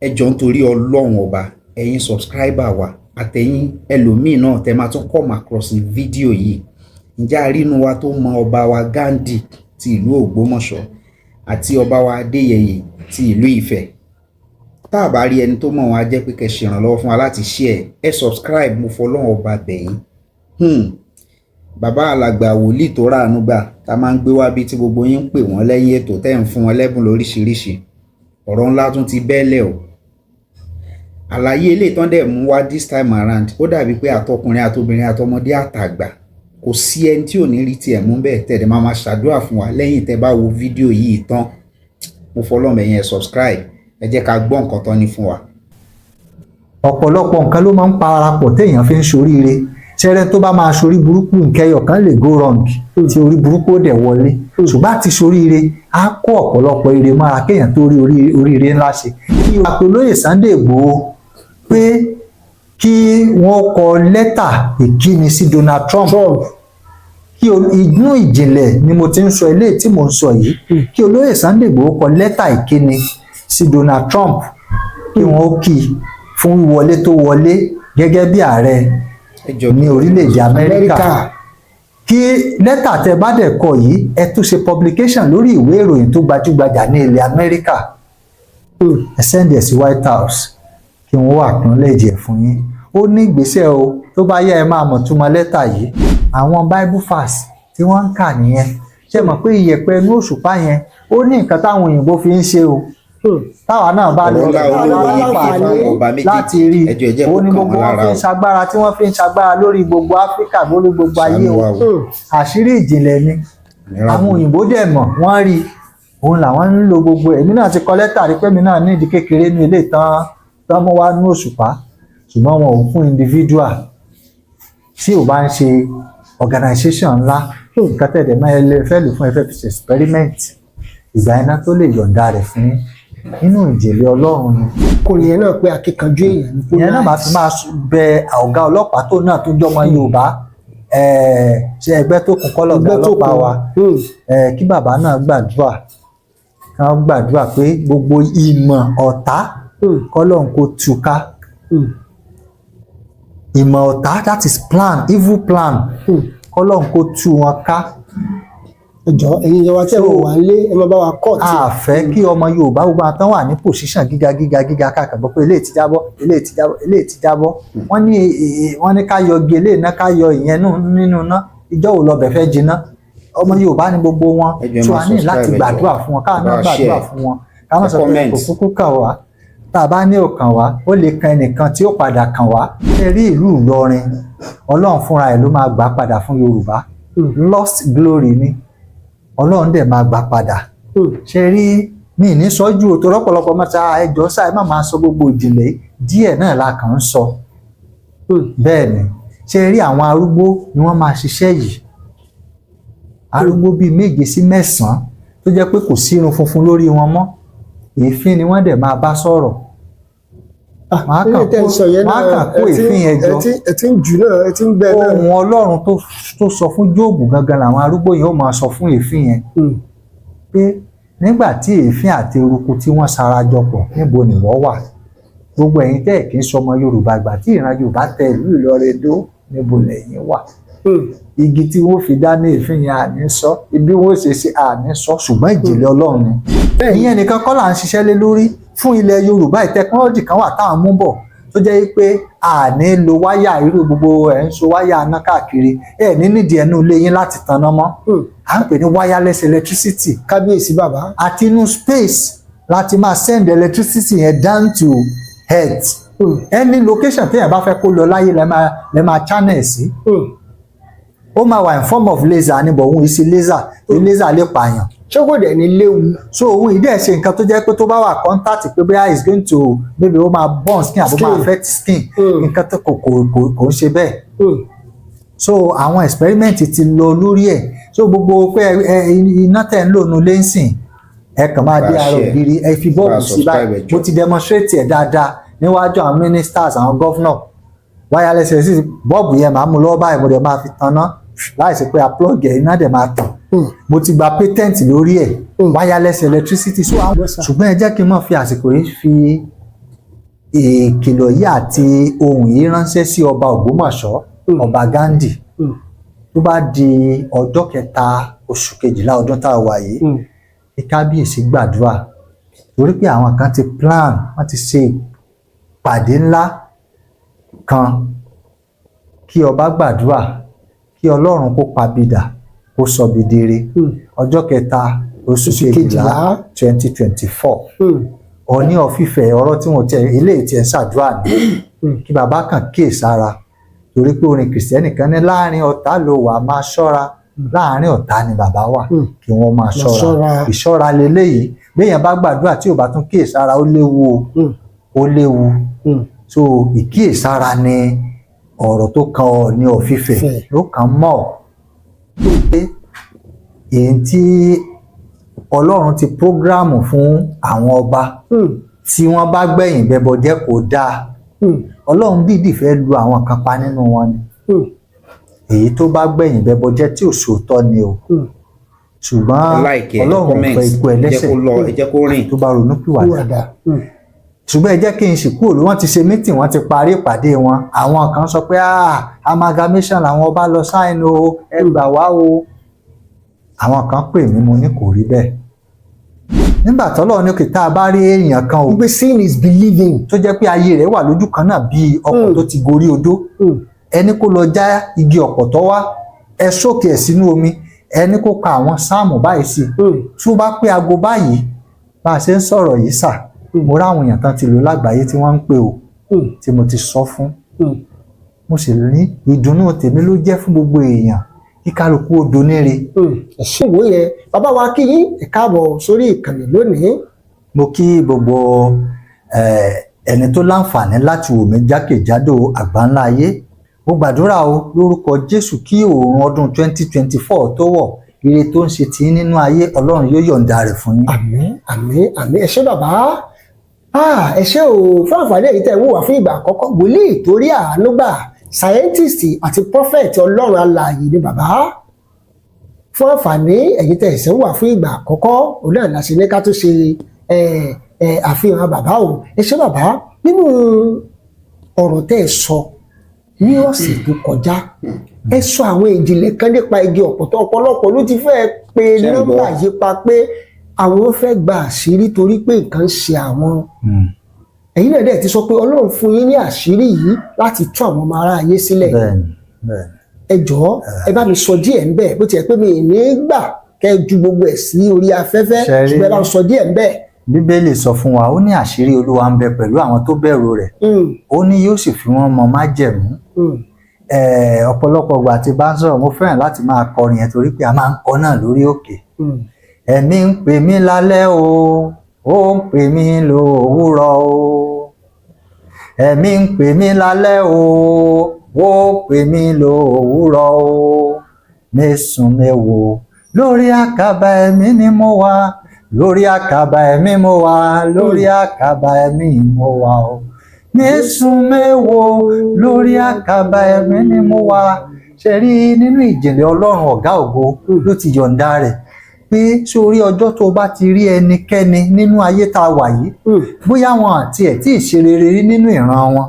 Ẹ jọ̀ọ́, nítorí Ọlọ́run Ọba, ẹ̀yin subscriber wa àtẹ̀yin ẹlòmíì náà tẹ́ máa tún come across fídíò yìí, ǹjẹ́ a rí inú wa tó mọ ọba wa Ghandi ti ìlú Ògbómọ̀ṣọ́ àti ọba wa Adéyẹyè ti ìlú Ifẹ̀? Tá a bá rí ẹni tó mọ̀ wọn, á jẹ́ pé kẹ́ ṣèrànlọ́wọ́ fún wa láti share, ẹ subscribe. Mo fọlọ́run Ọba bẹ̀yìn. Bàbá alàgbà wòlíì tó ráàánú gbà tá a máa ń gbé wá bí tí gbogbo yín ń pè wọ́n lẹ́yìn ètò, tẹ́ ń fún wọn lẹ́bùn lóríṣiríṣi, ọ̀rọ̀ ńlá tún ti bẹ́lẹ̀ o. Àlàyé eléyìí tán dẹ̀ mú wá this time around, ó dàbí pé àtọkùnrin àtobìnrin àtọmọdé àtàgbà, kò sí ẹni tí ò ní rí tiẹ̀ mú bẹ́ẹ̀. Tẹ̀lé máa máa ṣàdúrà fún wa lẹ́yìn tẹ́ bá wo fídíò yìí tán. Mo fọlọ́mọ ẹ̀yẹn subscribe. Ẹ jẹ́ ká gbọ́ nǹkan tán ní fún wa. Ọ̀pọ̀lọpọ̀ nǹkan ló máa ń parapọ̀ téèyàn fi ń ṣoríire. Ṣẹ́rẹ́ tó bá máa ṣorí burúkú, nǹkan ẹyọ kan lè go wrong tí orí burúkú ó dẹ̀ wọlé. Ṣùgbọ́n àti ṣoríire, á kó ọ̀pọ̀lọpọ̀ ire mára kéèyàn tó rí oríire ńlá ṣe. Kí àpòlóyè Sunday Igboho pé kí wọ́n kọ lẹ́tà ìkíni sí Donald Trump. Kí inú ìjìnlẹ̀ ni mo ti ń sọ eléyìí tí mò ń sọ yìí. Kí olóyè Sunday Igboho kọ lẹ́tà ìkíni sí Donald Trump, kí wọ́n ó kí i fún wíwọlé tó wọlé gẹ́gẹ́ bí ààrẹ ní orílẹ̀-èdè Amẹ́ríkà. Kí lẹ́tà tẹ bá dẹ̀ kọ yìí, ẹ tún ṣe publication lórí ìwé ìròyìn tó gbajúgbajà ní ilẹ̀ Amẹ́ríkà. Ẹ send ẹ̀ sí White House kí wọ́n acknowledge ẹ̀ fún yín. Ó ní ìgbésẹ̀ o. Tó bá yẹ, ẹ máa mọ̀ túmọ̀ lẹ́tà yìí. Àwọn Bible verse tí wọ́n ń kà nìyẹn. Ṣe mọ̀ pé iyẹ̀pẹ̀ inú òṣùpá yẹn, ó ní nǹkan táwọn òyìnbó fi ń ṣe o, táwa náà bá lọ láti rí i. Ó ní gbogbo wọn fi ń ṣagbára tí wọ́n fi ń ṣagbára lórí gbogbo Áfíríkà, lórí gbogbo ayé o. Àṣírí ìjìnlẹ̀ ni. Àwọn òyìnbó dẹ̀ mọ̀, wọ́n rí òun làwọn ń lo gbogbo. Èmi náà ti kọ lẹ́tà rí pé mi náà ní ìdí kékeré ní ilé ìtàn tán mú wá ní òṣùpá, ṣùgbọ́n wọn ò fún individual tí ò bá ń ṣe organization ńlá. Nǹkan tẹ̀lé máa lè fẹ́ lò fún ẹ, fẹ́ fi ṣe experiment, ìgbà iná tó lè yọ̀ǹda rẹ̀ fún yín. Nínú ìjìnlẹ̀ Ọlọ́run ni. Kò yẹn náà pé akíkanjú èèyàn ní kó ìyẹn náà máa fi máa bẹ ọ̀gá ọlọ́pàá tó náà tó jọmọ Yorùbá, ṣe ẹgbẹ́ tó kún kọ́lọ̀ ọ̀gá ọlọ́pàá wa, kí bàbá náà gbàdúrà, kí wọ́n gbàdúrà pé gbogbo ìmọ̀ ọ̀tá, kọ́lọ́run kó túká ìmọ̀ ọ̀tá, that is plan, evil plan, kọ́lọ́run kó tú wọn ká. Ẹjọ, ẹ̀yin ìjọba tí ẹ wò wá lé, ẹ máa bá wa kọ́ tí. A fẹ́ kí ọmọ Yorùbá gbogbo àwọn tán wà ní position gíga gíga gíga káàkiri gbọ́ pé eléyìí ti jábọ́, eléyìí ti jábọ́, eléyìí ti jábọ́. Wọ́n ní ká yọ igi eléyìí náà, ká yọ ìyẹn nínú ná. Ìjọ wo lọbẹ̀ fẹ́ jiná? Ọmọ Yorùbá ní gbogbo wọn tó a ní láti gbàdúrà fún wọn, káwọn náà gbàdúrà fún wọn, ká má sọ pé kò kúkú kàn wá. Tá a bá ní ò kàn wá, ó lè kan ẹnìkan tí ó padà kàn wá. Ẹ rí ìlú Ìlọrin, Ọlọ́run fúnra ẹ̀ ló máa gbà padà fún Yorùbá. Lost glory ni, Ọlọ́run dẹ̀ máa gbà padà. Ṣe rí mi ní sọ́jú o, tó rọ́pọ̀lọpọ̀ mọ́ta ẹjọ́ sáà, ẹ má máa sọ gbogbo ìjìnlẹ̀ díẹ̀ náà la kàn ń sọ. Bẹ́ẹ̀ ni. Ṣe rí àwọn arúgbó ni wọ́n máa ṣiṣẹ́ yìí, arúgbó bíi 7 sí 9 tó jẹ́ pé kò sí irun funfun lórí wọn mọ́. Èéfín ni wọ́n dẹ̀ máa bá sọ̀rọ̀. Wọ́n á kàn kó èéfín yẹn jọ. Ẹ ti ń jù náà, ẹ ti ń bẹ náà. Ohun Ọlọ́run tó sọ fún Jóòbù gangan làwọn arúgbó yẹn ó máa sọ fún èéfín yẹn pé nígbà tí èéfín àti eruku tí wọ́n sarajọ pọ̀, níbo ni wọ́n wà? Gbogbo ẹ̀yin tẹ́ ẹ̀ kì í sọmọ Yorùbá, ìgbà tí ìran Yorùbá tẹ ìlú Ìlọrin dó, níbo lẹ́yìn wà? Igi tí wọ́n fi dá ní èéfín yẹn, àní sọ ibi wọ́n ṣe ṣe, àní sọ, ṣùgbọ́n ìjìnlẹ̀ Ọlọ́run ni. Ìyẹn nìkan kọ́ là ń ṣiṣẹ́ lé lórí fún ilẹ̀ Yorùbá. Technology kan wà táwọn mú bọ̀ tó jẹ́ pé àní lo wáyà irú gbogbo ẹ̀ ń so wáyà aná káàkiri ẹ̀ ní nídìí ẹnu ilé yín láti tanná mọ́. À ń pè ní wireless electricity. Kábíyèsí bàbá. Àti inú space láti máa send electricity yẹn down to earth. Any location téèyàn bá fẹ́ kó lọ láyé lẹ máa channel sí. Ó máa wà in form of laser ní bọ̀, òun ìsí laser torí laser lè pààyàn. Ṣé kò dẹ̀ ní léwu? So òun ìdí ẹ̀ ṣe nǹkan tó jẹ́ pé tó bá wà contact pé bóyá is going to maybe ó máa burn skin àbó máa affect skin, nǹkan tó kò ń ṣe bẹ́ẹ̀. So àwọn experiment ti lọ lórí ẹ̀. So gbogbo pé ẹ iná tẹ̀ ń lò nu lẹ́sìn, ẹ kàn máa dé ara ògiri, ẹ fi bulb sí báyìí. Mo ti demonstrate ẹ̀ dáadáa níwájú àwọn ministers, àwọn governor. Wireless electricity, bulb yẹn máa mú lọ́wọ́ báyìí, mo dẹ̀ máa fi tanná láìsí pé a plug ẹ̀, iná dẹ̀ máa tàn. Mo ti gba patent lórí ẹ̀, wireless electricity. So àwọn, ṣùgbọ́n ẹ jẹ́ kí n máa fi àsìkò yìí fi Ìkìlọ̀ yìí àti ohun yìí ránṣẹ́ sí ọba Ògbómọ̀ṣọ́, ọba Ghandi. Tó bá di ọjọ́ 3 oṣù 12 ọdún tá a wà yìí, kí kábíyèsí gbàdúrà, torí pé àwọn kan ti plan, wọ́n ti ṣe ìpàdé ńlá kan. Kí ọba gbàdúrà kí Ọlọ́run kó pabidà, kó sọ bidire. Ọjọ́ 3 oṣù Oṣù 12 12. 2024. Ọọ̀ni of Ifẹ̀, ọ̀rọ̀ tí wọ́n tẹ ilé tí ẹ̀ ń ṣàdúrà ní kí bàbá kan kíyè sára, torí pé orin Kìrìsìtẹ́nì kan ní láàrin ọ̀tá ló wà, máa ṣọ́ra. Láàrin ọ̀tá ni bàbá wà, kí wọ́n máa ṣọ́ra. Ṣọ́ra. Ìṣọ́ra leléyìí. Béèyàn bá gbàdúrà tí ò bá tún kíyè sára, ó léwu o. Ó léwu. So ìkíyèsára ni ọ̀rọ̀ tó kan Ọọ̀ni of Ifẹ̀ Ifẹ̀. ló kàn mọ́ pé èyí tí Ọlọ́run ti program fún àwọn ọba tí wọ́n bá gbẹ̀yìn bẹbọ jẹ́ kó dáa. Ọlọ́run dídì fẹ́ lu àwọn kan pa nínú wọn ni. Èyí tó bá gbẹ̀yìn bẹbọ jẹ́ tí ò sòótọ́ ni o. Ṣùgbọ́n Like ẹ, Ọlọ́run ò comment, fẹ́ ikú ẹ jẹ́ ẹlẹ́ṣẹ̀ kó lọ, ẹ jẹ́ kó rìn. tó bá ronú pìwàdà. Wàdà. Ṣùgbọ́n ẹ jẹ́ kí n sì kúrò ló wọ́n ti ṣe meeting, wọ́n ti parí ìpàdé wọn. Àwọn kan sọ pé, "Ah, amalgamation làwọn ọba lọ sign o, ẹ gbà wá o." Àwọn kan pè mí, mo ní kò rí bẹ́ẹ̀. Nígbà tọ́lọ́ ní kí tá a bá rí èèyàn kan o Wípé seeing is believing. tó jẹ́ pé ayé rẹ̀ wà lójú kan náà bíi ọkọ̀ tó ti gorí odó, ẹni kó lọ já igi ọ̀pọ̀tọ́ wá, ẹ sókè ẹ̀ sínú omi, ẹni kó ka àwọn sáàmù báyìí sí i, tí ó bá pé aago báyìí, bá a ṣe ń sọ̀rọ̀ yìí sà, mo ráwọn èèyàn tán ti lò lágbàáyé tí wọ́n ń pè o, tí mo ti sọ fún. Mo sì ní ìdùnnú tèmi ló jẹ́ fún gbogbo èèyàn kí kálukú ó doníre. Ẹ ṣé ìwé yẹn, bàbá wa. Kí yín, ẹ káàbọ̀ sórí ìkànnì lónìí. Mo kí gbogbo ẹni tó láǹfààní láti wò mí jákèjádò àgbáńlá ayé. Mo gbàdúrà o lórúkọ Jésù, kí òòrùn ọdún 2024 tó wọ̀, ire tó ń ṣe tí nínú ayé, Ọlọ́run yóò yọ̀ǹda rẹ̀ fún yín. Àmín, àmín, àmín. Ẹ ṣé bàbá. Ah, ẹ ṣé o. Fún àǹfààní èyí tẹ́ ẹ wò wá fún ìgbà àkọ́kọ́, wòlíì torí àánú gbà, scientist àti prophet Ọlọ́run alààyè ni bàbá. Fún àǹfààní èyí tẹ́ ẹ ṣẹ̀ ń wà fún ìgbà àkọ́kọ́, òun náà la ṣe ní ká tó ṣe ẹ ẹ àfihàn bàbá o. Ẹ ṣé bàbá. Nínú ọ̀rọ̀ tẹ́ ẹ sọ ní ọ̀sẹ̀ tó kọjá, ẹ sọ àwọn ìjìnlẹ̀ kan nípa igi ọ̀pọ̀tọ́. Ọ̀pọ̀lọpọ̀ ló ti fẹ́ pe Ṣé ń gbọ́? nọ́mbà yìí pa pé àwọn fẹ́ gba àṣírí torí pé nǹkan ń ṣe àwọn. Ẹ̀yin náà dẹ̀ ti sọ pé Ọlọ́run fún yín ní àṣírí yìí láti tú àwọn ọmọ aráyé sílẹ̀. Bẹ́ẹ̀ni, bẹ́ẹ̀ni. Ẹ jọ̀ọ́, ẹ bá mi sọ díẹ̀ ńbẹ̀. Bó tiẹ̀ pé mi ì ní gbà kẹ́ ẹ ju gbogbo ẹ̀ sí orí afẹ́fẹ́, ṣùgbọ́n ẹ bá mi sọ díẹ̀ ńbẹ̀. Bíbélì sọ fún wa, ó ní àṣírí Olúwa ń bẹ pẹ̀lú àwọn tó bẹ̀rù rẹ̀, ó ní yóò sì fi wọ́n mọ májẹ̀mú. Ọ̀pọ̀lọpọ̀ ìgbà tí bá ń sọ̀rọ̀, mo fẹ́ràn láti máa kọrin yẹn torí pé a máa ń kọ náà lórí òkè. Ẹ̀mí ń pè mí lálẹ́ o, ó ń pè mí lówùúrọ̀ o. Ẹ̀mí ń pè mí lálẹ́ o, ó ń pè mí lówùúrọ̀ o. Mẹ́sùn mẹ́wò lórí àkàbà ẹ̀mí ni mo wà, lórí àkàbà ẹ̀mí mo wà, lórí àkàbà ẹ̀mí mo wà o. Mẹ́sùn mẹ́wò lórí àkàbà ẹ̀mí ni mo wà. Ṣe rí, nínú ìjìnlẹ̀ Ọlọ́run ọ̀gá ògo ló ti yọ̀ǹda rẹ̀ pé sórí ọjọ́ tó bá ti rí ẹnikẹ́ni nínú ayé tá a wà yìí, bóyá wọn àti ẹ̀ tí ì ṣe rere rí nínú ìran wọn,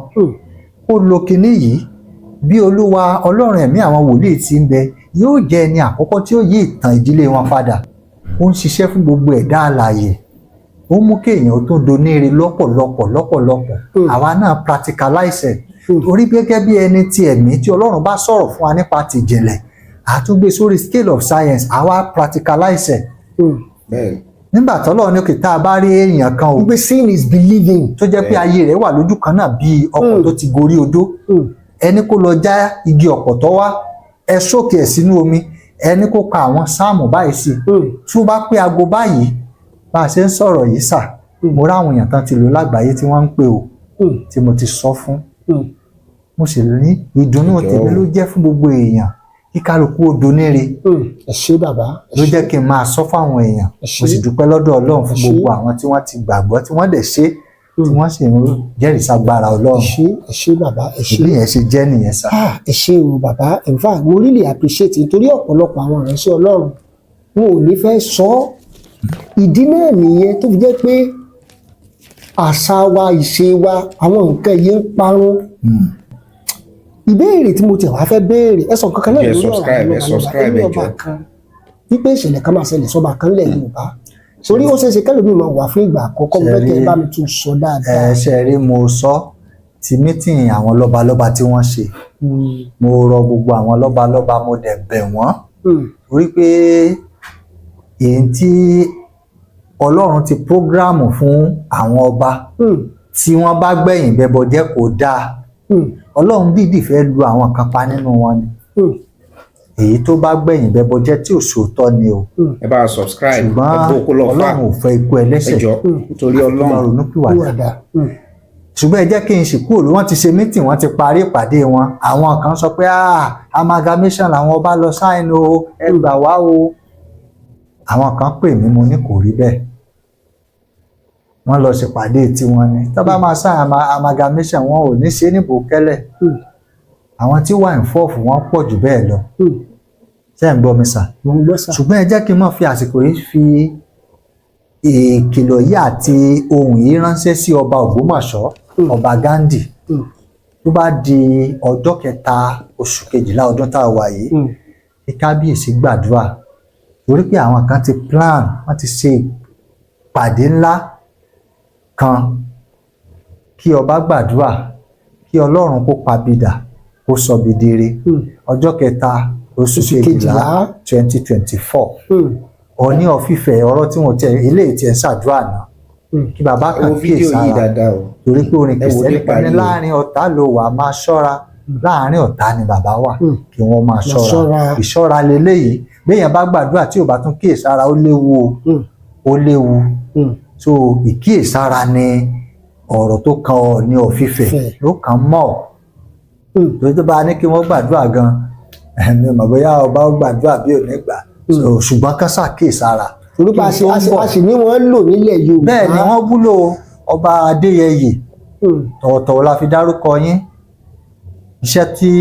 kó lo kinní yìí, bí Olúwa Ọlọ́run ẹ̀mí àwọn wòlíì ti ń bẹ, yóò jẹ́ ẹni àkọ́kọ́ tí ó yí ìtàn ìdílé wọn padà. Ó ń ṣiṣẹ́ fún gbogbo ẹ̀dá alààyè, ó mú kéèyàn tó doníire lọ́pọ̀lọpọ̀ lọ́pọ̀lọpọ̀. Àwa náà practicalize ẹ̀ torí gẹ́gẹ́ bí ẹni ti ẹ̀mí tí Ọlọ́run bá sọ̀rọ̀ fún wa nípa tìjìnlẹ̀, àtúngbé sórí scale of science, àwa practicalize ẹ̀. Nígbà tọ́lọ́run ní kí tá a bá rí èèyàn kan o Wípé seeing is believing. tó jẹ́ pé ayé rẹ̀ wà lójú kan náà bíi ọkọ̀ tó ti gorí odó, ẹni kó lọ já igi ọ̀pọ̀tọ́ wá, ẹ sókè ẹ̀ sínú omi, ẹni kó ka àwọn sáàmù báyìí sí i, tí ó bá pé aago báyìí, bá a ṣe ń sọ̀rọ̀ yìí sà, mo ráwọn èèyàn tán ti lò lágbàáyé tí wọ́n ń pè o, tí mo ti sọ fún. Mo sì ní ìdùnnú Ẹ jọ̀ọ́ tèmi o. ló jẹ́ fún gbogbo èèyàn kí kálukú ó doníire. Ẹ ṣé bàbá, ẹ Ló ṣé. jẹ́ kí n máa sọ fáwọn èèyàn. Ẹ ṣé. Mo sì dúpẹ́ lọ́dọ̀ Ọlọ́run fún Ẹ ṣé. gbogbo àwọn tí wọ́n ti gbàgbọ́, tí wọ́n dẹ̀ ṣe, tí wọ́n sì ń jẹ́rìí ságbára Ẹ Ọlọ́run. ṣé, ẹ ṣé bàbá, ẹ ṣé. Ìbí yẹn ṣe jẹ́ nìyẹn sà. Ah, ẹ ṣé o bàbá. In fact, mo really appreciate it, torí ọ̀pọ̀lọpọ̀ àwọn ìránṣẹ́ Ọlọ́run wọn ò ní fẹ́ sọ ọ́. Ìdí náà nìyẹn tó fi jẹ́ pé Àṣà wa, ìṣe wa, àwọn nǹkan yìí ń parun. Ìbéèrè tí mo tẹ̀ wá fẹ́ béèrè, ẹ sọ kankan náà Ẹ lórí ọ̀rọ̀ subscribe, àwọn ẹ lọ́balọ́ba. subscribe, Ẹni ẹ ọba jọ̀ọ́. kan wípé ìṣẹ̀lẹ̀ kan máa ṣẹlẹ̀ sọ́ba kan lẹ̀ Yorùbá, torí ó ṣeé ṣe kẹ́lòmíì máa wà fún ìgbà àkọ́kọ́. Mo fẹ́ kẹ́ ẹ bá mi tún sọ dáadáa. Ẹ ṣe rí, mo sọ ti meeting àwọn lọ́balọ́ba tí wọ́n ṣe. Mo rọ gbogbo àwọn lọ́balọ́ba, mo dẹ̀ bẹ̀ wọ́n, torí pé èyí tí Ọlọ́run ti program fún àwọn ọba, tí wọ́n bá gbẹ̀yìn bẹbọ jẹ́, kò dáa. Ọlọ́run dídì fẹ́ lu àwọn kan pa nínú wọn ni. Èyí tó bá gbẹ̀yìn bẹbọ jẹ́ tí ò sòótọ́ ni o. Ẹ bá wa subscribe, ẹ Ṣùgbọ́n bó kó lọ fà. Ọlọ́run ò fẹ́ ikú Ẹ ẹlẹ́ṣẹ̀ jọ̀ọ́, nítorí tó bá Ọlọ́run. ronúpìwàdà. Wàdà. Ṣùgbọ́n ẹ jẹ́ kí n sì kúrò ló, wọ́n ti ṣe meeting, wọ́n ti parí ìpàdé wọn. Àwọn kan sọ pé, "Ah, amalgamation làwọn ọba lọ sign o, ẹ gbà wá o." Àwọn kan pè mí, mo ní kò rí bẹ́ẹ̀. Wọ́n lọ ṣèpàdé tiwọn ni. Tó bá máa sign amalgamation, wọn ò ní ṣe níbò kẹ́lẹ̀. Àwọn tí wà involve, wọ́n pọ̀ jù bẹ́ẹ̀ lọ. Ṣé ẹ̀ ń gbọ́ mi sà? Mo ń gbọ́ sà. Ṣùgbọ́n ẹ jẹ́ kí n máa fi àsìkò yìí fi ìkìlọ̀ yìí àti ohun yìí ránṣẹ́ sí ọba Ògbómọ̀ṣọ́, ọba Ghandi. Tó bá di ọjọ́ 3 oṣù 12 ọdún tá a wà yìí, kí kábíyèsí gbàdúrà, torí pé àwọn kan ti plan, wọ́n ti ṣe ìpàdé ńlá kan. Kí ọba gbàdúrà kí Ọlọ́run kó pabidà, kó sọ bidire. Ọjọ́ 3 oṣù Oṣù 12 kejìlá. 2024. Ọọ̀ni of Ifẹ̀, ọ̀rọ̀ tí wọ́n tẹ eléyìí tiẹ̀ ń ṣàdúrà náà, kí bàbá Ẹ kan wo kíyè fídíò yìí sára, dáadáa o. torí pé orin Ẹ wò ó kìrìsìtẹ́nì dé kan ní parí o. láàrin ọ̀tá ló wà, máa ṣọ́ra. Láàrin ọ̀tá ni bàbá wà, kí wọ́n máa ṣọ́ra. Ṣọ́ra. Ìṣọ́ra leléyìí. Béèyàn bá gbàdúrà tí ò bá tún kíyèsára, ó léwu o. Ó léwu. So ìkíyèsára ni ọ̀rọ̀ tó kan Ọọ̀ni of Ifẹ̀ Ifẹ̀. ló kàn mọ́. Torí tó bá ní kí wọ́n gbàdúrà gan, ẹ̀mí mọ̀ bóyá ọba ó gbàdúrà bí ò ní gbà. So, ṣùgbọ́n kán ṣàkíyèsára. Torí pé Kí n tó ń bọ̀. a sì ní wọ́n lò nílẹ̀ Yorùbá. Bẹ́ẹ̀ ni wọ́n wúlò. Ọba Adéyẹyè, tọ̀wọ̀tọ̀wọ̀ la fi dárúkọ yín. Iṣẹ́ tí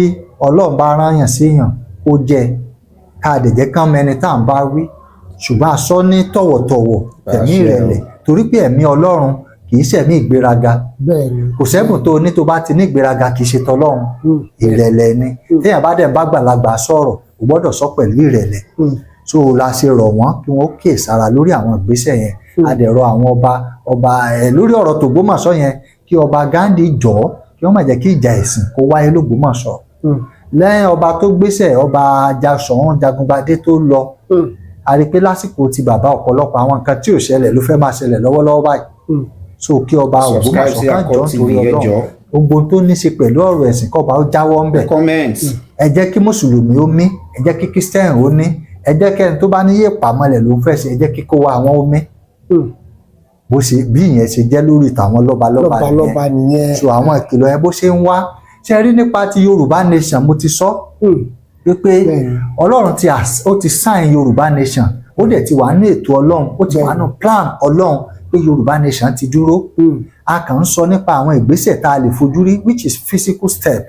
Ọlọ́run bá rán yàn sí yàn, ó jẹ́ ká dẹ̀ jẹ́ kán mẹni tá à ń bá wí, ṣùgbọ́n a sọ ní tọ̀wọ̀tọ̀wọ̀, tẹ̀mí Àṣẹ o. ìrẹ̀lẹ̀, torí pé ẹ̀mí Ọlọ́run kì í ṣẹ̀mí ìgbéraga. bẹ́ẹ̀ ni. Kò sẹ́bùn tó o ní, tó bá ti ní ìgbéraga, kì í ṣe tọlọ́run. Ìrẹ̀lẹ̀ ni. Téèyàn bá dẹ̀ ń bá gbàlagbà sọ̀rọ̀, ò gbọ́dọ̀ sọ pẹ̀lú ìrẹ̀lẹ̀. So la ṣe rọ̀ wọ́n kí wọ́n kíyè sára lórí àwọn ìgbésẹ̀ yẹn. A dẹ̀ rọ àwọn ọba ọba ẹ̀ lórí ọ̀rọ̀ tògbómọ̀ṣọ́ yẹn, kí ọba Ghandi jọ̀ọ́, kí wọ́n má jẹ́ kí ìjà ẹ̀sìn kó wáyé lÓgbómọ̀ṣọ́. Lẹ́yìn ọba tó gbéṣẹ̀, ọba Ṣọ̀ún Jagungbadé tó lọ, a rí i pé lásìkò ti bàbá, ọ̀pọ̀lọpọ̀ àwọn nǹkan tí ò ṣẹlẹ̀ ló fẹ́ máa ṣẹlẹ̀ lọ́wọ́lọ́wọ́ báyìí. So kí ọba Subscribe Ògbómọ̀ṣọ́ sí kan Akọ jọ̀ọ́ TV, nítorí ẹ Ọlọ́run, jọ̀ọ́. gbogbo tó ní ṣe pẹ̀lú ọ̀rọ̀ ẹ̀sìn, kọ́ba ó jáwọ́ ńbẹ̀. Comment. Ẹ jẹ́ kí mùsùlùmí ó mí, ẹ jẹ́ kí Christian ó ní, ẹ jẹ́ kẹ́ni tó bá ní yé pàmọ́lẹ̀ ló ń fẹ́ ṣe, ẹ jẹ́ kí kó wa àwọn ó mí. Bó ṣe bí ìyẹn ṣe jẹ́ lórí tàwọn lọ́balọ́ba nìyẹn. Lọ́balọ́ba nìyẹn. So àwọn ìkìlọ̀ yẹn bó ṣe ń wá ṣe rí nípa ti Yorùbá nation, mo ti sọ wípé Ọlọ́run ti ó ti sign Yorùbá nation, ó dẹ̀ ti wà ní ètò Ọlọ́run, ó ti wà ní plan Ọlọ́run pé Yorùbá nation ti dúró. A kàn ń sọ nípa àwọn ìgbésẹ̀ tá a lè fojú rí, which is physical step,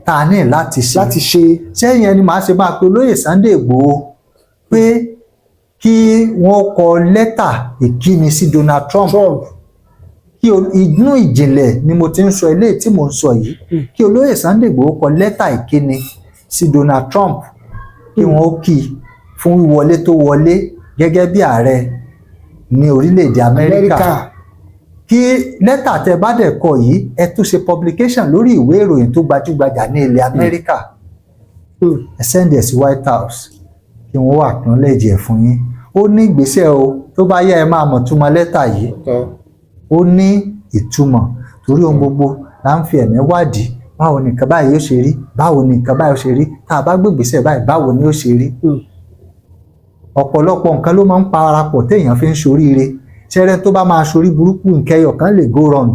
tá a ní láti ṣe. Láti ṣe. Sẹ́yìn ẹni màá ṣe máa pe olóyè Sunday Igboho pé kí wọ́n kọ lẹ́tà ìkíni sí Donald Trump. Trump. Kí inú ìjìnlẹ̀ ni mo ti ń sọ eléyìí tí mò ń sọ yìí. Kí olóyè Sunday Igboho kọ lẹ́tà ìkíni sí Donald Trump, kí wọ́n ó kí i fún wíwọlé tó wọlé gẹ́gẹ́ bí ààrẹ ní orílẹ̀-èdè Amẹ́ríkà. Amẹ́ríkà. Kí lẹ́tà tẹ bá dẹ̀ kọ yìí, ẹ tún ṣe publication lórí ìwé ìròyìn tó gbajúgbajà ní ilẹ̀ Amẹ́ríkà. Ẹ send ẹ̀ sí White House kí wọ́n wà acknowledge ẹ̀ fún yín. Ó ní ìgbésẹ̀ o. Tó bá yá, ẹ máa mọ̀ túmọ̀ lẹ́tà yìí. Tọ́. Ó ní ìtumọ̀, torí ohun gbogbo là ń fi ẹ̀mí wádìí. Báwo ni nǹkan báyìí ó ṣe rí? Báwo ni nǹkan báyìí ó ṣe rí? Tá a bá gbé ìgbésẹ̀ báyìí, báwo ni ó ṣe rí? Ọ̀pọ̀lọpọ̀ nǹkan ló máa ń parapọ̀ téèyàn fi ń ṣoríire. Ṣẹ́rẹ́ tó bá máa ṣorí burúkú, nǹkan ẹyọ kan lè go wrong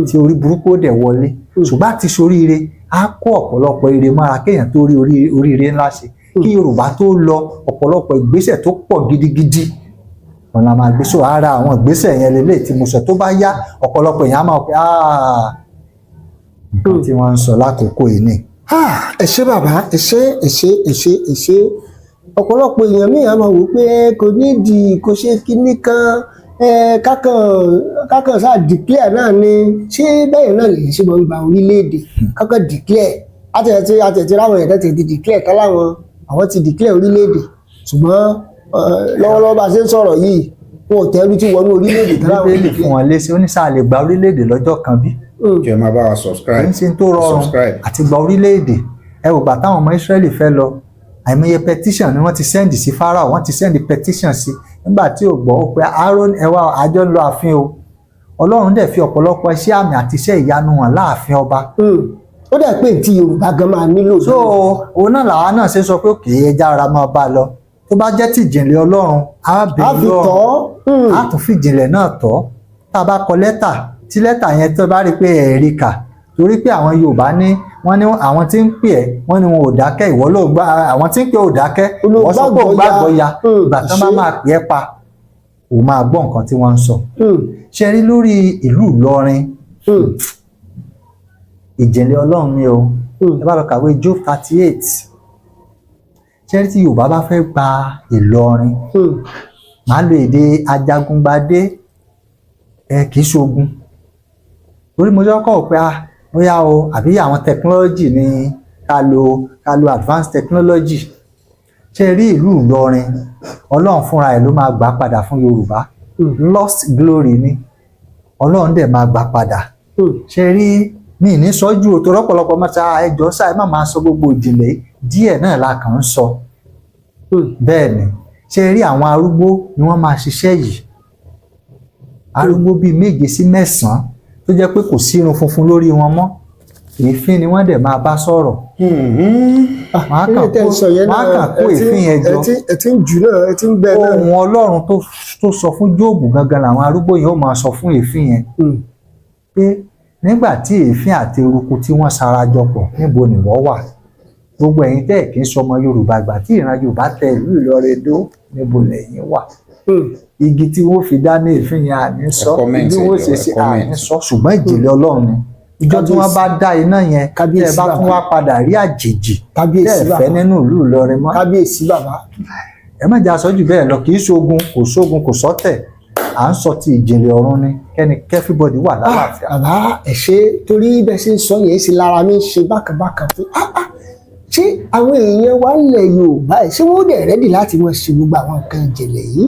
tí orí burúkú ó dẹ̀ wọlé. Ṣùgbọ́n àti ṣoríire, á kó ọ̀pọ̀lọpọ̀ ire mọ́ra kéèyàn tó rí oríire ńlá ṣe. Kí Yorùbá tó lọ, ọ̀pọ̀lọpọ̀ ìgbésẹ̀ tó pọ̀ gidigidi ọ̀nà máa gbé. So ara àwọn ìgbésẹ̀ yẹn lélẹ̀ tí mo sọ. Tó bá yá, ọ̀pọ̀lọpọ̀ èèyàn á máa pẹ́, "Ah, nǹkan tí wọ́n ń sọ lákòókò yìí ni." Ah, ẹ ṣé bàbá, ẹ ṣé, ẹ ṣé, ẹ ṣé, ẹ ṣé. Ọ̀pọ̀lọpọ̀ èèyàn míì á máa wò pé kò nídìí kò ṣe kinní kan. Ẹ kákan kákan sáà declare náà ni. Ṣé bẹ́ẹ̀ náà lè ṣe máa ń gba orílẹ̀-èdè, kákan declare? Àtẹ̀tí ráwọn ẹ̀dá ti declare ká láwọn, àwọn ti declare orílẹ̀-èdè, ṣùgbọ́n lọ́wọ́lọ́wọ́ bá a ṣe ń sọ̀rọ̀ yìí, wọn ò tẹ́rù tí wọnú orílẹ̀-èdè tán láwọn Bíbélì fún wọn lésì, ó ní sáà lè gba orílẹ̀-èdè lọ́jọ́ kan bí? Jẹ́ máa bá wa subscribe. Kì í ṣe tó rọrùn Subscribe. àti gba orílẹ̀-èdè. Ẹ wò gbà táwọn ọmọ Ísírẹ́lì fẹ́ lọ, àìmọye petition ni wọ́n ti send sí Pharaoh, wọ́n ti send petition sí. Nígbà tí ò gbọ́, ó pe Aaron, ẹ wá, àjọ ń lọ ààfin o. Ọlọ́run dẹ̀ fi ọ̀pọ̀lọpọ̀ iṣẹ́ àmì àti iṣẹ́ ìyanu hàn láàfin ọba. Ó dẹ̀ pé tí Yorùbá gan máa nílò. So òun náà làwa náà ṣe sọ pé òkè ẹja ara máa bá a lọ. Tó bá jẹ́ tìjìnlẹ̀ Ọlọ́run, á á bẹ̀rẹ̀ fi Ọlọ́run tọ́. Á tún fìjìnlẹ̀ náà tọ́. Tá a bá kọ lẹ́tà, tí lẹ́tà yẹn tó bá rí i pé ẹ̀rí kà, torí pé àwọn Yorùbá ní, wọ́n ní àwọn tí ń pè ẹ́, wọ́n ní wọn ò dákẹ́, ìwọ ló gbá àwọn tí ń pè ọ́ ò dákẹ́, ìwọ sọ pé ò gbàgbọ́ ya. Ìgbà tán bá máa pè ẹ́ pa, ò máa gbọ́ nǹkan tí wọ́n ń sọ. Ṣe rí lórí ìlú Ìlọrin, ìjìnlẹ̀ Ọlọ́run ni o. Ẹ bá lọ kàwé Job 38. Ṣe rí tí Yorùbá bá fẹ́ gba Ìlọrin, màá lo èdè ajagungbadé, ẹ kì í ṣogun, torí mo jọ́ kọ́ pé ah, bóyá o àbí àwọn technology ni ká lo advanced technology. Ṣe rí ìlú Ìlọrin, Ọlọ́run fúnra ẹ̀ ló máa gbà padà fún Yorùbá. Lost glory ni, Ọlọ́run dẹ̀ máa gbà padà. Ṣe rí mi ní sọ́jú o, torí ọ̀pọ̀lọpọ̀ mọ́ta ẹjọ́ sáà, ẹ má máa sọ gbogbo ìjìnlẹ̀ yìí, díẹ̀ náà la kàn ń sọ. Bẹ́ẹ̀ ni. Ṣe rí àwọn arúgbó ni wọ́n máa ṣiṣẹ́ yìí, arúgbó bíi 7 sí 9 tó jẹ́ pé kò sí irun funfun lórí wọn mọ́, èéfín ni wọ́n dẹ̀ máa bá sọ̀rọ̀. Wọ́n á kàn Ilé tẹ́ ń sọ yẹn wọ́n á náà, kàn kó èéfín yẹn jọ. Ẹ ti ń jù náà, ẹ ti ń bẹ náà. Ohun Ọlọ́run tó sọ fún Jóòbù gangan làwọn arúgbó yẹn ó máa sọ fún èéfín yẹn, pé nígbà tí èéfín àti eruku tí wọ́n sarajọ pọ̀, níbo ni wọ́n wà? Gbogbo ẹ̀yin tẹ́ ẹ̀ kì í sọmọ Yorùbá, ìgbà tí ìran Yorùbá tẹ ìlú Ìlọrin dó, níbo lẹ̀yin wà? Igi tí wọ́n fi dá ní èéfín yẹn, àní sọ. Ẹ comment, bí wọ́n ẹ ṣe jọ̀ọ́, ẹ ṣe, comment. àní sọ, ṣùgbọ́n ìjìnlẹ̀ Ọlọ́run ni. Ìjọ tí wọ́n bá dá iná yẹn, tẹ́ ẹ Kábíyèsí bá tún bàbá. wá padà rí àjèjì tẹ́ Kábíyèsí ẹ fẹ́ bàbá. nínú ìlú Ìlọrin mọ́. Kábíyèsí bàbá. Ẹ má jà sọ jù bẹ́ẹ̀ lọ. Kì í ṣogun, kò sógun, kò sọ́tẹ̀, à ń sọ ti ìjìnlẹ̀ ọ̀run ni, kẹ́ni everybody wà lálàáfíà. Bàbá, ẹ ṣe, torí bẹ́ẹ̀ ṣe ń sọ yẹn sí lára mi ń ṣe bákanbákan pé ah ah, ṣé àwọn èèyàn wa ń lẹ̀ Yorùbá ẹ̀, ṣé wọ́n dẹ̀ ready láti wọ́n ṣe gbogbo àwọn nǹkan ìjìnlẹ̀ yìí?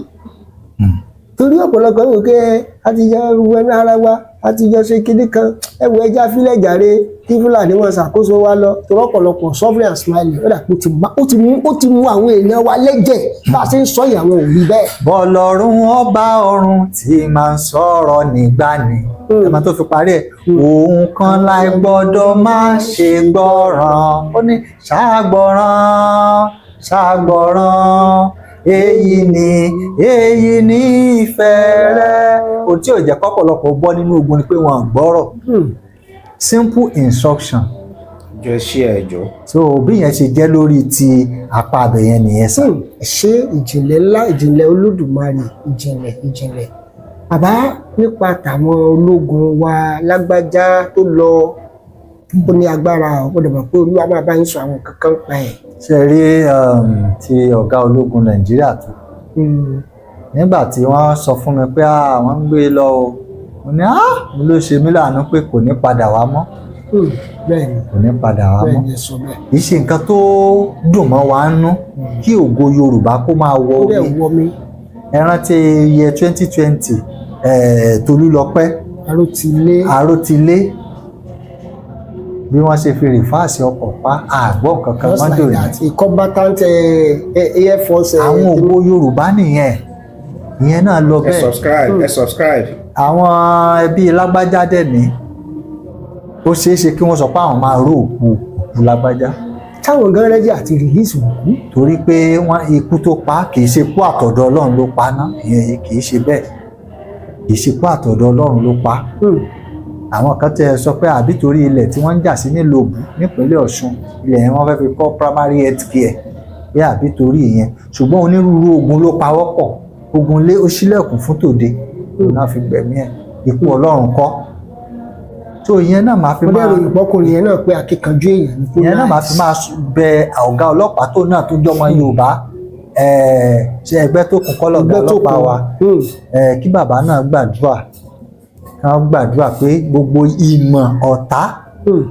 Torí ọ̀pọ̀lọpọ̀ wò pé a ti jọ wẹnu ara wa, a ti jọ ṣe kinní kan, ẹ wo, ẹja fílẹ̀ jàre, kí Fúlàní wọn ṣàkóso wa lọ, torí ọ̀pọ̀lọpọ̀ suffering and smiling, ó dà pé ó ti mú àwọn èèyàn wa lẹ́jẹ̀. Bá a ṣe ń sọ yìí, àwọn ò rí bẹ́ẹ̀. Bọ́lọ́run ọba ọ̀run tí máa ń sọ̀rọ̀ nígbàní, ẹ máa tó fi parí ẹ̀, òun kan láì gbọ́dọ̀ má ṣe gbọ́ràn. Ó ní ṣàgbọ́ràn, ṣàgbọ́ràn, èyí ni ìfẹ́ rẹ. Ohun tí ò jẹ́ kọ́pọ̀lọpọ̀ gbọ́ nínú ogun ni pé wọ́n ò gbọ́rọ̀. Simple instruction. Jọ share, ẹ jọ̀ọ́. So bí yẹn ṣe jẹ́ lórí ti apá abẹ yẹn nìyẹn sá. Ṣé ìjìnlẹ̀ ńlá, ìjìnlẹ̀ Olódùmarè, ìjìnlẹ̀ ìjìnlẹ̀ bàbá, nípa tàwọn ológun wa, lágbájá tó lọ, ó ní agbára. Ó dẹ̀ mọ̀ pé Olúwa máa bá yín sọ àwọn kankan pa ẹ̀. Ṣe rí ti ọ̀gá ológun Nàìjíríà tó nígbà tí wọ́n sọ fún mi pé àwọn ń gbé lọ o, mo ní mo ló ṣe mí láàánú pé kò ní padà wá mọ́. Bẹ́ẹ̀ ni. Kò ní padà wá Bẹ́ẹ̀ mọ́. ni, ẹ sọ bẹ́ẹ̀. Kì í ṣe nǹkan tó dùn mọ́ wa ń nú kí ògo Yorùbá kó máa wọ Ó dẹ̀ omi. wọ mi. Ẹ rántí iye 2020, Tolúlọpẹ́ Arótilé. Arótilé, bí wọ́n ṣe fi reverse ọkọ̀ pa, àgbọ̀ kankan Just mọ́ like dòní. that, a combatant air force. Àwọn ògo Yorùbá nìyẹn, ìyẹn náà lọ Ẹ bẹ́ẹ̀. subscribe, ẹ subscribe. Àwọn ẹbí lágbájá dẹ̀ ní ó ṣeé ṣe kí wọ́n sọ pé àwọn máa ró òkú lágbájá. Táwọn gan ready àti release òkú. Torí pé wọ́n ikú tó pa á, kì í ṣe kú àtọ̀dọ̀ Ọlọ́run ló pa ná. Ìyẹn kì í ṣe bẹ́ẹ̀, kì í ṣe kú àtọ̀dọ̀ Ọlọ́run ló pa á. Àwọn kan tẹ sọ pé àbí torí ilẹ̀ tí wọ́n ń jà sí nílòbù nípínlẹ̀ Ọ̀ṣun, ilẹ̀ yẹn wọ́n fẹ́ fi kọ́ primary health care, pé àbí torí ìyẹn. Ṣùgbọ́n onírúurú ogun ló pawọ́pọ̀, ogun lé ó ṣílẹ̀kùn fún tòde, òun náà fi gbẹ̀mí ẹ̀. Ikú Ọlọ́run kọ́ tó ìyẹn náà máa fi Mo máa dẹ́rù ìpọ́kùnrin yẹn náà pé akíkanjú èèyàn ní kó ìyẹn náà máa fi máa bẹ ọ̀gá ọlọ́pàá tó náà tó jọmọ Yorùbá. Ṣe ẹgbẹ́ tó kún kọ́lọ̀gá Ẹgbẹ́ tó ọlọ́pàá kún. wa, kí bàbá náà gbàdúrà, ká gbàdúrà pé gbogbo ìmọ̀ ọ̀tá,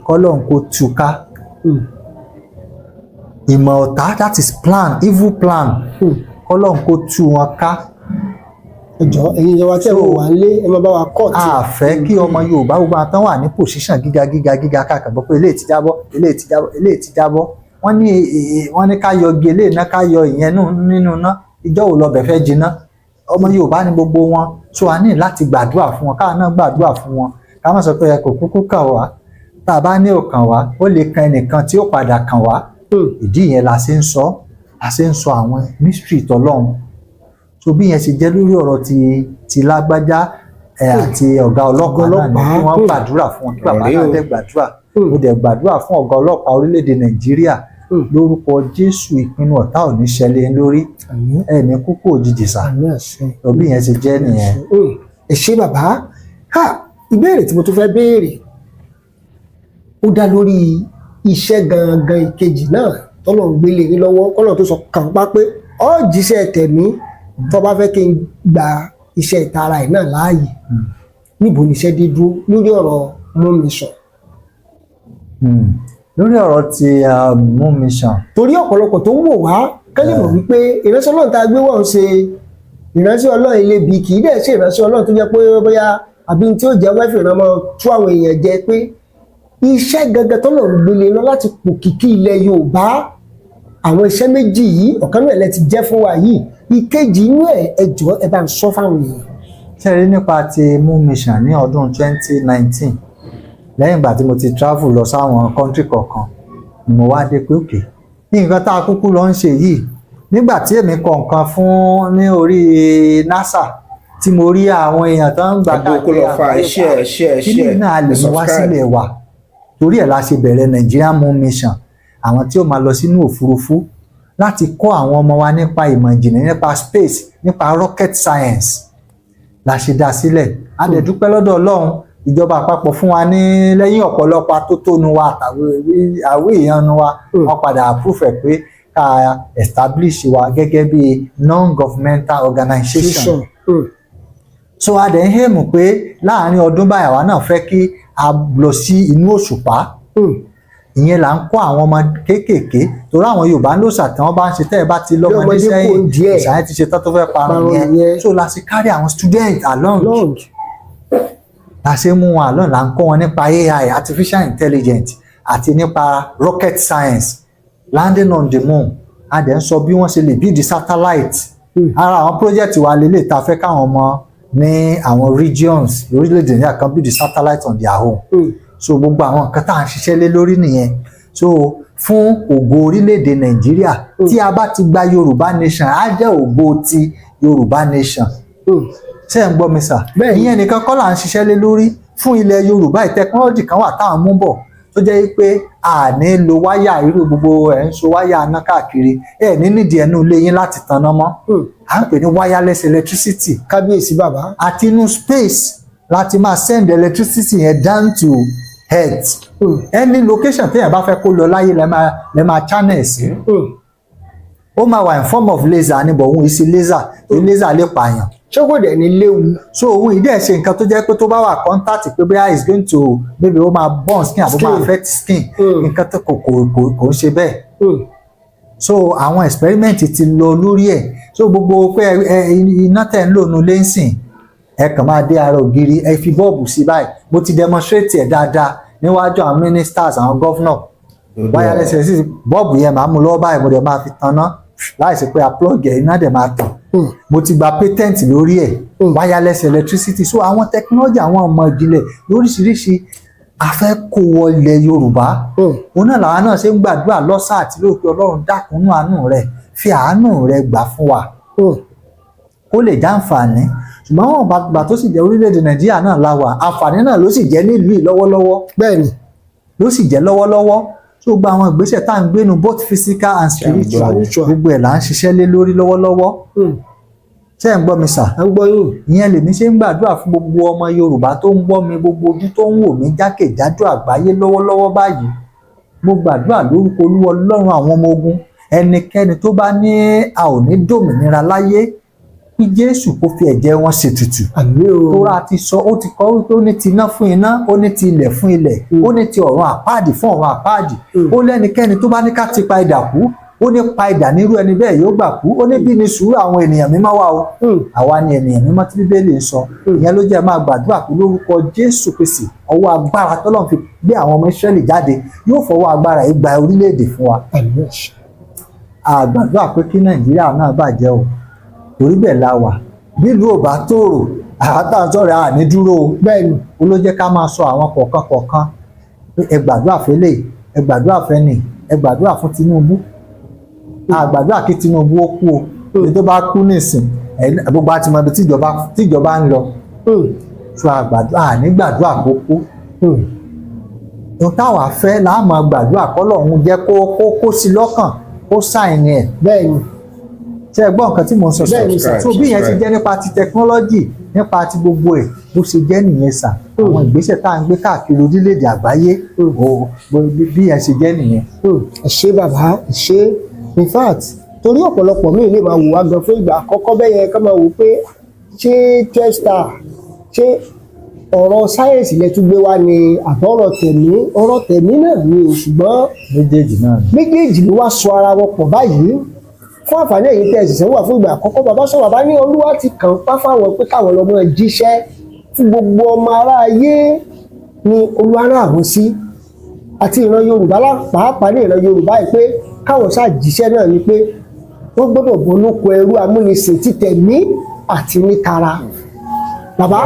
kọ́lọ́run kó túká. Ìmọ̀ ọ̀tá, that is plan, evil plan, kọ́lọ́run kó tú wọn ká. Ẹ jọ̀ọ́, ẹ̀yin ìjọba tẹ́ ẹ wò wá lé, ẹ máa bá wa kọ́ tí. A fẹ́ kí ọmọ Yorùbá, gbogbo àwọn tán wà ní position gíga gíga gíga káàkiri, gbọ́ pé eléyìí ti jábọ́, eléyìí ti jábọ́, eléyìí ti jábọ́. Wọ́n ní wọ́n ní ká yọ igi eléyìí náà, ká yọ ìyẹn nínú iná, ìjọ wo lọbẹ̀ fẹ́ jiná? Ọmọ Yorùbá ní gbogbo wọn, so a ní láti gbàdúrà fún wọn, káà náà gbàdúrà fún wọn, ká má sọ pé ẹ kò kúkú kàn wá. Tá a bá ní ò kàn wá, ó lè kan ẹnìkan tí ó padà kàn wá. Ìdí yẹn la ṣe ń sọ àwọn mystery tọlọ́run. So bí yẹn ṣe jẹ́ lórí ọ̀rọ̀ ti lágbájá ẹ àti ọ̀gá ọlọ́pàá náà ni, kí wọ́n gbàdúrà fún wọn, kí bàbá Ọ̀rẹ́ náà o. dẹ̀ gbàdúrà. Mo dẹ̀ gbàdúrà fún ọ̀gá ọlọ́pàá orílẹ̀-èdè Nàìjíríà lórúkọ Jésù, ìpinnu ọ̀tá ò ní ṣẹlẹ̀ lórí. Àmín. Ẹ ní kúkú òjijì sà. Àmín, àṣẹ. Bí yẹn ṣe jẹ́ nìyẹn. Ẹ ṣé bàbá. Ha, ìbéèrè tí mo tún fẹ́ béèrè, ó dá lórí iṣẹ́ gangan ìkejì náà tọ́lọ̀ ń gbélé yín lọ́wọ́, kọ́lọ̀ tó sọ kàn pa pé ọ́ jíṣẹ́ tẹ̀mí, tó bá fẹ́ kí n gba iṣẹ́ ìtara ẹ̀ náà láàyè. Níbo ni iṣẹ́ dé dúró lórí ọ̀rọ̀ Moon Mission? Lórí ọ̀rọ̀ ti Moon Mission. Torí ọ̀pọ̀lọpọ̀ tó ń wò wá kán lè mọ̀ wípé ìránṣẹ́ Ọlọ́run tá a gbé wọ́n ṣe ìránṣẹ́ Ọlọ́run elébi, kì í dẹ̀ ṣe ìránṣẹ́ Ọlọ́run tó jẹ́ pé bóyá àbí tí ó jẹ́ wẹ́fì rán mọ́ tú àwọn èèyàn jẹ, pé iṣẹ́ gangan tó lọ́run gbélé lọ láti pòkìkí ilẹ̀ Yorùbá, àwọn iṣẹ́ méjì yìí, ọ̀kan náà lẹ ti jẹ́ fún wa yìí, ìkejì inú ẹ̀, ẹ jọ̀ọ́, ẹ bá ń sọ fáwọn èèyàn. Ṣe rí nípa ti Moon Mission ní ọdún 2019, lẹ́yìn ìgbà tí mo ti travel lọ sáwọn country kọ̀ọ̀kan ni mo wá dé pé òkè ní nǹkan tá a kúkú lọ ń ṣe yìí. Nígbà tí èmi kọ nǹkan fún ní orí NASA, tí mo rí àwọn èèyàn tó ń gbà Ẹgbẹ́ kó lọ fa àgbáyé, share, share, kí ní share, náà lè mú wá subscribe. sílẹ̀ wa. Torí ẹ̀ la ṣe bẹ̀rẹ̀ Nigerian Moon Mission, àwọn tí ó máa lọ sínú òfurufú láti kọ́ àwọn ọmọ wa nípa ìmọ̀ ìjìnlẹ̀, nípa space, nípa rocket science la ṣe dá sílẹ̀. A dẹ̀ dúpẹ́ lọ́dọ̀ Ọlọ́run, ìjọba àpapọ̀ fún wa ní lẹ́yìn ọ̀pọ̀lọpọ̀ atótónu wa àtàwọn àwé ìyanu wa, wọ́n padà approve ẹ̀ pé ká establish wa gẹ́gẹ́ bí non-governmental organization. So a dẹ̀ ń aim pé láàárín ọdún báyìí, àwa náà fẹ́ kí a lọ sí inú òṣùpá. Ìyẹn là ń kọ́ àwọn ọmọ kéékèèké, torí àwọn Yorùbá ń lòsà tí wọ́n bá ń ṣe, tẹ́ ẹ bá ti lọ́mọdé ọmọdé kò sẹ́yìn, ń díẹ̀. Òṣà yẹn ti ṣe tán tó fẹ́ parun Parun yẹn. yẹn. So la ṣe carry àwọn student along, long la ṣe mú wọn along, là ń kọ́ wọn nípa AI, artificial intelligence, àti nípa rocket science, landing on the moon. A dẹ̀ ń sọ bí wọ́n ṣe lè build satellite. Ara àwọn project wa lélẹ̀ ta fẹ́ káwọn ọmọ ní àwọn regions lórílẹ̀‐èdè Nàìjíríà kan build satellite on their own. So gbogbo àwọn nǹkan tá à ń ṣiṣẹ́ lé lórí nìyẹn. So fún ògo orílẹ̀-èdè Nàìjíríà, tí a bá ti gba Yorùbá nation, á jẹ́ ògo ti Yorùbá nation. Ṣé ẹ̀ ń gbọ́ mi sà? Bẹ́ẹ̀ni. Ìyẹn nìkan kọ́ là ń ṣiṣẹ́ lé lórí fún ilẹ̀ Yorùbá. Technology kan wà táwọn mú bọ̀ tó jẹ́ pé a ní lo wáyà, irú gbogbo ẹ̀ ń so wáyà aná káàkiri, ẹ̀ ní nídìí ẹnu ilé yín láti tanná mọ́. À ń pè ní wireless electricity. Kábíyèsí bàbá. Àti inú space láti máa send electricity yẹn down to earth. Any location téèyàn bá fẹ́ kó lọ láyé, lẹ máa channel sí. Ó máa wà in form of laser ní bọ̀, òun ìsí laser, torí laser lè pààyàn. Ṣé kò dẹ̀ ní léwu? So òun ìdí ẹ̀ ṣe nǹkan tó jẹ́ pé tó bá wà contact pé bóyá is going to maybe ó máa burn skin àbó máa Skin. affect skin, nǹkan tó kò ń ṣe bẹ́ẹ̀. So àwọn experiment ti lọ lórí ẹ̀. So gbogbo pé ẹ iná tẹ̀ ń lò nu lẹ́sìn, ẹ kàn máa dé ara ògiri, ẹ fi bọ́ọ̀bù sí báyìí. Mo ti demonstrate ẹ̀ dáadáa níwájú àwọn ministers, àwọn governor. Wireless electricity, bọ́ọ̀bù yẹn máa mú lọ́wọ́ báyìí, mo dẹ̀ máa fi tanná láìsí pé a plug ẹ̀, iná dẹ̀ máa tàn. Mo ti gba patent lórí ẹ̀, wireless electricity. So àwọn technology, àwọn ọmọ ìjìnlẹ̀ lóríṣiríṣi, a fẹ́ kó wọ ilẹ̀ Yorùbá. Òun náà làwa náà ṣe ń gbàdúrà lọ́sàn àti lóòpẹ́, Ọlọ́run dákúnú àánú rẹ̀, fi àánú rẹ̀ gbà fún wa, kó lè jàǹfààní. Ṣùgbọ́n wọn bá tó sì jẹ́ orílẹ̀-èdè Nàìjíríà náà la wà, àǹfààní náà ló sì jẹ́ nílùú yìí lọ́wọ́lọ́wọ́. Ló sì jẹ́ lọ́wọ́lọ́wọ́. Tó gba àwọn ìgbésẹ̀ tá à ń gbénu, both physical and spiritual, Spiritual. gbogbo ẹ̀ là ń ṣiṣẹ́ lé lórí lọ́wọ́lọ́wọ́. Ṣé ẹ̀ ń gbọ́ mi sà? À ń gbọ́ yín. Ìyẹn lèmi ṣe ń gbàdúrà fún gbogbo ọmọ Yorùbá tó ń gbọ́ mi, gbogbo ojú tó ń wò mí jákèjádò àgbáyé lọ́wọ́lọ́wọ́ báyìí. Mo gbàdúrà lórúkọ Olúwa Ọlọ́run àwọn ọmọ ogun. Ẹnikẹ́ni tó bá ní a ò ní dòmìnira láyé, kí Jésù kó fi ẹ̀jẹ̀ wọn ṣètùtù. Àmín o. Tóra ti sọ, ó ti kọ́ wípé ó ní ti iná fún iná, ó ní ti ilẹ̀ fún ilẹ̀, ó ní ti ọ̀run àpáàdì fún ọ̀run àpáàdì. Ó lẹ́nikẹ́ni tó bá ní ká ti pa idà kú, ó ní pa idà nírú ẹni bẹ́ẹ̀ yóò gbà kú. Ó ní bí ni sùúrù àwọn ènìyàn mímọ́ wà o. Àwa ni ènìyàn mímọ́ tí Bíbélì ń sọ. Ìyẹn ló jẹ́ máa gbàdúrà pé lórúkọ Jésù Kristi, ọwọ́ agbára tọ́lọ́run fi gbé àwọn ọmọ Ísírẹ́lì jáde yóò fọwọ́ agbára yìí gba orílẹ̀-èdè fún wa. Àmín. A gbàdúrà pé kí Nàìjíríà náà bàjẹ́ o, torí bẹ́ẹ̀ la wà. Bílùú ò bá tòrò, àwọn tá à ń sọ̀rọ̀ à ní dúró o. Bẹ́ẹ̀ni. Ó ló jẹ́ ká máa sọ àwọn kọ̀ọ̀kan kọ̀ọ̀kan pé ẹ gbàdúrà fẹ́lẹ̀, ẹ gbàdúrà fẹ́ni, ẹ gbàdúrà fún Tinubu. A gbàdúrà kí Tinubu ó kú o. Èyí tó bá kú nísìn, gbogbo àti mọ ibi tíjọba ń lọ. So a gbàdúrà, à ní gbàdúrà kó kú. Ohun táwa fẹ́ là á máa gbàdúrà kọ́lọ́run jẹ́ kó sí lọ́kàn, kó sign ẹ̀. Ṣé ẹ gbọ́ nǹkan tí mò ń sọ? Bẹ́ẹ̀ni, sọ sir. So bí yẹn ti jẹ́ nípa ti technology, nípa ti gbogbo ẹ̀, bó ṣe jẹ́ nìyẹn sà. Àwọn ìgbésẹ̀ tá à ń gbé káàkiri orílẹ̀-èdè àgbáyé o, bí yẹn ṣe jẹ́ nìyẹn. Ẹ ṣé bàbá, ẹ ṣé. In fact, torí ọ̀pọ̀lọpọ̀ míì lè máa wò wá gan fún ìgbà àkọ́kọ́ bẹ́ẹ̀ yẹn, ká máa wò pé ṣé 12 star, ṣé ọ̀rọ̀ sáyẹ̀nsì lẹ tún gbé wá ni àbọ̀rọ̀ tẹ̀mí? Ọ̀rọ̀ tẹ̀mí náà ni o, ṣùgbọ́n Méjèèjì náà ni. Méjèèjì ló wá sọ ara wọn pọ̀ báyìí. Fún àǹfààní èyí tẹ́ ẹ ṣẹ̀ṣẹ̀ wà fún ìgbà àkọ́kọ́, bàbá sọ, bàbá ní Olúwa ti kàn pa fáwọn pé káwọn lọ́mọ jíṣẹ́ fún gbogbo ọmọ aráyé ni Olúwa rán àwọn sí, àti ìran Yorùbá, pàápàá ní ìran Yorùbá yìí, pé káwọn ṣáà jíṣẹ́ náà ni pé wọ́n gbọ́dọ̀ bọ́ lóko ẹrú amúnisìn títẹ̀mí àti ní tara. Bàbá,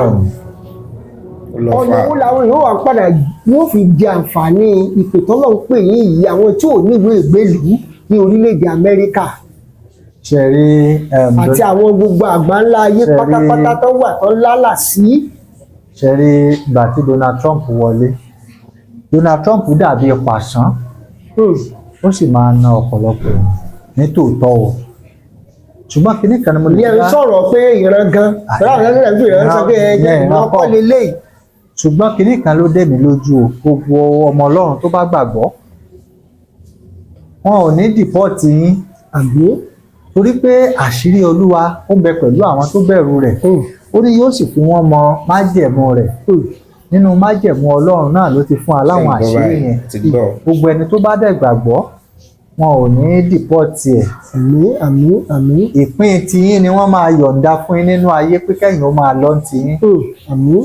Ó lọ ọ̀nà fà wo làwọn yóò wá padà yóò fi jẹ àǹfààní ìpè tọ́lọ́ ń pè yín yìí, àwọn tí ò níwèé ìgbélùú ní orílẹ̀-èdè Amẹ́ríkà Ṣe rí àti àwọn gbogbo àgbáńlá ayé pátápátá tó wà tó lálà sí? Ṣe rí ìgbà tí Donald Trump wọlé, Donald Trump dàbí pàṣán, ó sì máa na ọ̀pọ̀lọpọ̀ èèyàn ní tòótọ́ o, ṣùgbọ́n kinní kan ni mo lè Ìyẹn ń sọ̀rọ̀ pé ìran gan láwọn ẹgbẹ́ rẹ̀ fi ìran sọ pé ẹgbẹ́ ìran ìran kọ́. kọ́ leléyìí. Ṣùgbọ́n kinní kan ló dé mi lójú o: gbogbo ọmọ Ọlọ́run tó bá gbàgbọ́, wọn ò ní deport yín. Àmín. Torí pé àṣírí Olúwa ó ń bẹ pẹ̀lú àwọn tó bẹ̀rù rẹ̀, ó ní yóò sì fi wọ́n mọ májẹ̀mú rẹ̀. Nínú májẹ̀mú Ọlọ́run náà ló ti fún wa láwọn Ṣé ń gbọ́ àṣírí báyìí? yẹn. Ti gbọ́. Gbogbo ẹni tó bá dẹ̀ gbàgbọ́, wọn ò ní deport ẹ̀. Àmín, àmín, àmín. Ìpín tiyín ni wọ́n máa yọ̀ǹda fún yín nínú ayé pé kẹ́yìn ó máa lọ tiyín. Àmín.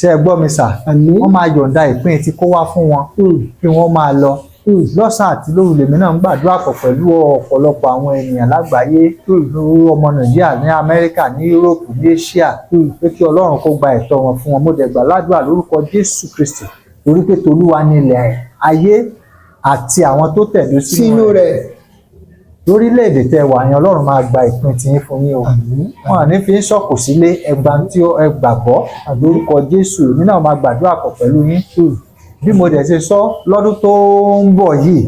Ṣé ẹ gbọ́ mi sà? Àmín. Wọ́n máa yọ̀ǹda ìpín tí kó wá fún wọn kí wọ́n máa lọ. Lọ́sàn-án àti lóru lèmi náà ń gbàdúrà pọ̀ pẹ̀lú ọ̀pọ̀lọpọ̀ àwọn ènìyàn lágbàáyé, ọmọ Nàìjíríà ní Amẹ́ríkà, ní Yúróòpù, ní Asia, pé kí Ọlọ́run kó gba ẹ̀tọ́ wọn fún wọn. Mo dẹ̀ gbà ládùúrà lórúkọ Jésù Kristi, torí pé tolúwa nílẹ̀ ayé àti àwọn tó tẹ̀dó sínú rẹ̀. Lórílẹ̀‐èdè tẹ́ wà yẹn, Ọlọ́run máa gba ìpín tiyín fún yín o. Àmín. Wọn à ní fi ń sọ̀kò sílé ẹgbà tí ẹ gbàgbọ́ lórúkọ Jésù. Èmi náà máa gbàdúrà pọ̀ pẹ̀lú yín. Bí mo dẹ̀ ṣe sọ, lọ́dún tó ń bọ̀ yìí,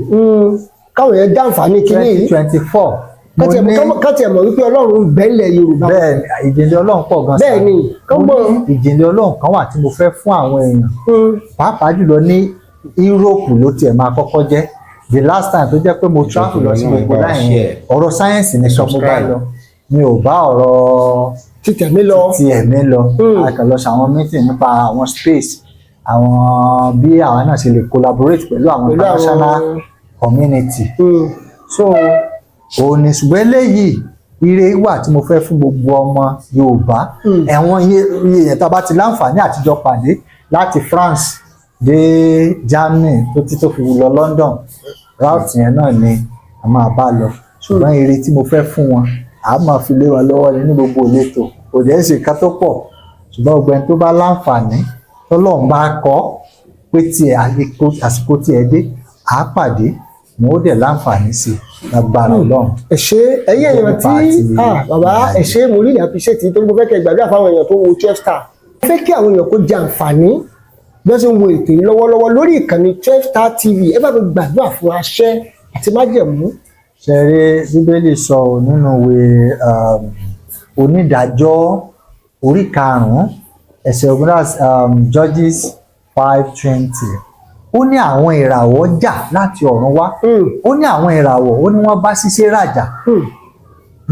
Káwọn yẹn jàǹfààní kínní twenty yìí twenty four mo ní káti ẹ̀ mọ̀ wípé Ọlọ́run ń bẹ nílẹ̀ Yorùbá. Bẹ́ẹ̀ ni, ìjìnlẹ̀ Ọlọ́run pọ̀ gan. Bẹ́ẹ̀ ni, kán Mo mọ̀. ní ìjìnlẹ̀ Ọlọ́run kan wà tí mo fẹ́ fún àwọn èèyàn, pàápàá jùlọ ní Europe ló tiẹ̀ máa kọ́kọ́ jẹ́. The last time tó jẹ́ pé mo travel lọ sí Ọlọ́run gbogbo bá wa láyìn yẹn, share. ọ̀rọ̀ sáyẹ́ǹsì nìkan mo bá Subscribe. lọ, mi ò bá ọ̀rọ̀ Títẹ̀mí lọ. ti ẹ̀mí lọ. A kàn lọ ṣàwọn meeting nípa àwọn space, àwọn bí àwọn náà ṣe lè collaborate pẹ̀lú àwọn Pẹ̀lú àwọn- international community. So òun ni. Ṣùgbọ́n eléyìí, ire wà tí mo fẹ́ fún gbogbo ọmọ Yorùbá. Ẹ̀wọ̀n iye iye yẹn tá a bá ti láǹfààní àtijọ́ pàdé láti France dé Germany tó ti tó fi lọ London, route yẹn náà ni a máa bá lọ. Ṣùgbọ́n ire tí mo fẹ́ fún wọn, a máa fi lé wọn lọ́wọ́ ní gbogbo ìletò. Kò dẹ̀ ṣe ká tó pọ̀, ṣùgbọ́n gbogbo ẹni tó bá láǹfààní, tọ́lọ́run bá kọ́ pé tiẹ̀ àsìkò tiẹ̀ dé, àá pàdé, mo ó dẹ̀ láǹfààní sí i lágbára Ọlọ́run. Ẹ ṣé, ẹ̀yin èèyàn tí Nípa ti ah, bàbá, ẹ ṣé. Mo really appreciate yín, torí mo fẹ́ kẹ́ gbàdúrà fáwọn èèyàn tó ń wo 12 star. Mo fẹ́ kí àwọn èèyàn kó jẹ àǹfààní bí wọ́n ṣe ń wo ètò yìí lọ́wọ́lọ́wọ́ lórí ìkànnì 12 Star TV. Ẹ bá mi gbàdúrà fún aṣẹ àti májẹ̀mú. Ṣe rí, Bíbélì sọ ọ́ nínú ìwé Onídàájọ́ orí 5 ẹsẹ̀ 20, that's Judges 5:20. Ó ní àwọn ìràwọ̀ jà láti ọ̀run wá. Ó ní àwọn ìràwọ̀, ó ní wọ́n bá Sísérà jà.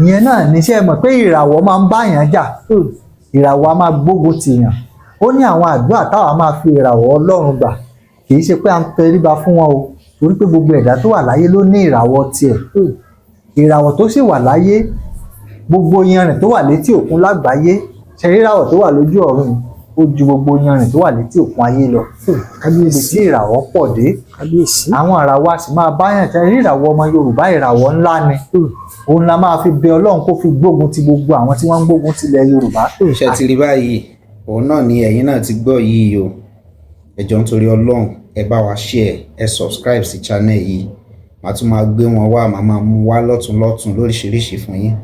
Ìyẹn náà níṣẹ́ mọ̀ pé ìràwọ̀ máa ń báyàn jà. Ìràwọ̀ a máa gbógun tìyàn. Ó ní àwọn àdúrà táwa máa fi ìràwọ̀ Ọlọ́run gbà. Kì í ṣe pé à ń tẹríba fún wọn o, torí pé gbogbo ẹ̀dá tó wà láyé ló ní ìràwọ̀ tiẹ̀. Ìràwọ̀ tó sì wà láyé, gbogbo yanrìn tó wà létí òkun lágbàáyé, ṣe ríràwọ̀ tó wà lójú ọ̀run, ó ju gbogbo yanrìn tó wà létí òkun ayé lọ. Ibi tí ìràwọ̀ pọ̀ dé. Kábíyèsí. Àwọn ìràwọ̀ a sì máa báyàn ṣe. Ìràwọ̀ ọmọ Yorùbá, ìràwọ̀ ńlá ni. Òun la máa fi bẹ Ọlọ́run kó fi gbógun ti gbogbo àwọn tí wọ́n ń gbógun tilẹ̀ Yorùbá. Ṣe ti rí báyìí? Òun náà ni ẹ̀yin náà ti gbọ́ yìí o. Ẹ jọ̀ọ́, nítorí Ọlọ́run, ẹ bá wa share, ẹ subscribe sí channel yìí. Màá tún máa gbé wọn wá, màá máa mú wá lọ́tún lọ́tún lóríṣiríṣi fún yín,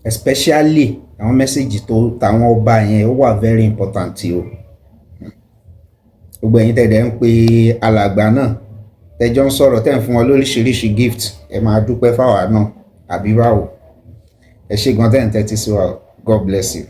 especially àwọn message tó tàwọn ọba yẹn, ó wà very important o. Gbogbo ẹ̀yin tẹ̀dẹ̀ ń pe alàgbà náà, tẹjọ́ ń sọ̀rọ̀, tẹ̀ ń fún wọn lóríṣiríṣi gift, ẹ máa dúpẹ́ fáwa náà, àbí báwo? Ẹ ṣé gan tẹ́ ń tẹ́tí sí wa. God bless you.